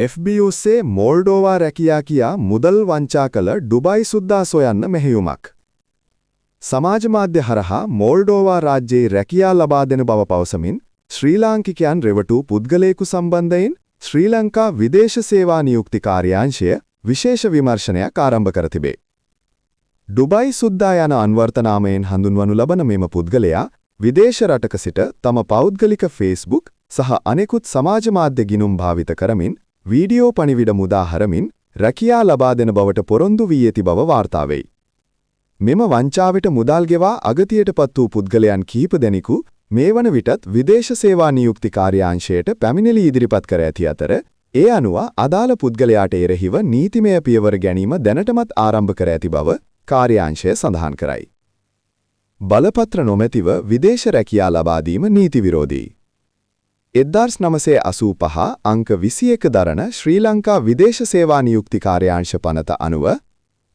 FB ඔස්සේ මෝල්ඩෝවා රැකියා කියා මුදල් වංචා කළ ඩුබායි සුද්දා සොයන්න මෙහෙයුමක්. සමාජ මාධ්‍ය හරහා මෝල්ඩෝවා රාජ්‍යයේ රැකියා ලබා දෙන බව පවසමින් ශ්‍රී ලාංකිකයන් රැවටූ පුද්ගලයෙකු සම්බන්ධයෙන් ශ්‍රී ලංකා විදේශ සේවා නියුක්ති කාර්යාංශය විශේෂ විමර්ශනයක් ආරම්භ කර තිබේ. ඩුබායි සුද්දා යන අන්වර්ථ නාමයෙන් හඳුන්වනු ලබන මෙම පුද්ගලයා විදේශ රටක සිට තම පෞද්ගලික ෆේස්බුක් සහ අනෙකුත් සමාජ මාධ්‍ය ගිණුම් භාවිත කරමින් වීඩියෝ පණිවිඩ මුදා හරමින් රැකියා ලබා දෙන බවට පොරොන්දු වී ඇති බව වාර්තා වෙයි. මෙම වංචාවට මුදල් ගෙවා අගතියට පත් වූ පුද්ගලයන් කිහිප දෙනෙකු මේ වන විටත් විදේශ සේවා නියුක්ති කාර්යාංශයට පැමිණිලි ඉදිරිපත් කර ඇති අතර, ඒ අනුව අදාළ පුද්ගලයාට එරෙහිව නීතිමය පියවර ගැනීම දැනටමත් ආරම්භ කර ඇති බව කාර්යාංශය සඳහන් කරයි. බලපත්‍ර නොමැතිව විදේශ රැකියා ලබා දීම නීති විරෝධී. 1985 අංක 21 දරන ශ්‍රී ලංකා විදේශ සේවා නියුක්ති කාර්යාංශ පනත අනුව,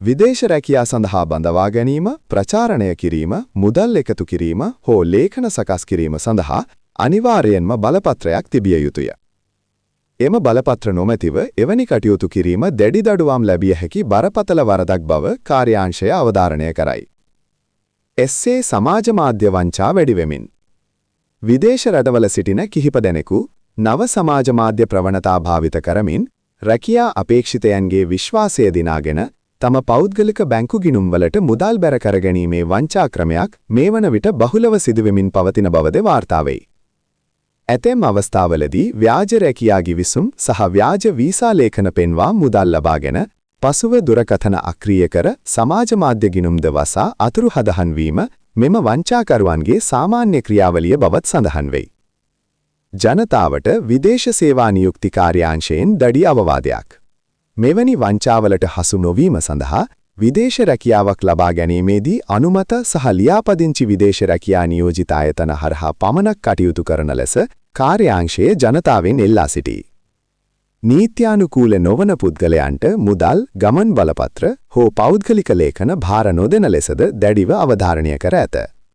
විදේශ රැකියා සඳහා බඳවා ගැනීම, ප්‍රචාරණය කිරීම, මුදල් එකතු කිරීම හෝ ලේඛන සකස් කිරීම සඳහා අනිවාර්යයෙන්ම බලපත්‍රයක් තිබිය යුතුය. එම බලපත්‍ර නොමැතිව එවැනි කටයුතු කිරීම දැඩි දඩුවම් ලැබිය හැකි බරපතල වරදක් බව කාර්යාංශය අවධාරණය කරයි. එසේ සමාජ මාධ්‍ය වංචා වැඩි වෙමින්. විදේශ රටවල සිටින කිහිප දෙනෙකු නව සමාජ මාධ්‍ය ප්‍රවණතා භාවිත කරමින් රැකියා අපේක්ෂිතයන්ගේ විශ්වාසය දිනාගෙන තම පෞද්ගලික බැංකු ගිණුම්වලට මුදල් බැර කර ගැනීමේ වංචා ක්‍රමයක් මේ වන විට බහුලව සිදුවෙමින් පවතින බවද වාර්තා වෙයි. ඇතැම් අවස්ථාවලදී ව්‍යාජ රැකියා ගිවිසුම් සහ ව්‍යාජ වීසා ලේඛන පෙන්වා මුදල් ලබාගෙන, පසුව දුරකථන අක්‍රිය කර සමාජ මාධ්‍ය ගිණුම්ද වසා අතුරුහදහන් වීම මෙම වංචාකරුවන්ගේ සාමාන්‍ය ක්‍රියාවලිය බවත් සඳහන් වෙයි. ජනතාවට විදේශ සේවා නියුක්ති කාර්යාංශයෙන් දැඩි අවවාදයක්. මෙවැනි වංචාවලට හසු නොවීම සඳහා විදේශ රැකියාවක් ලබා ගැනීමේදී අනුමත සහ ලියාපදිංචි විදේශ රැකියා නියෝජිත ආයතන හරහා පමණක් කටයුතු කරන ලෙස කාර්යාංශය ජනතාවෙන් ඉල්ලා සිටී. නීත්‍යානුකූල නොවන පුද්ගලයන්ට මුදල්, ගමන් බලපත්‍ර හෝ පෞද්ගලික ලේඛන භාර නොදෙන ලෙසද දැඩිව අවධාරණය කර ඇත.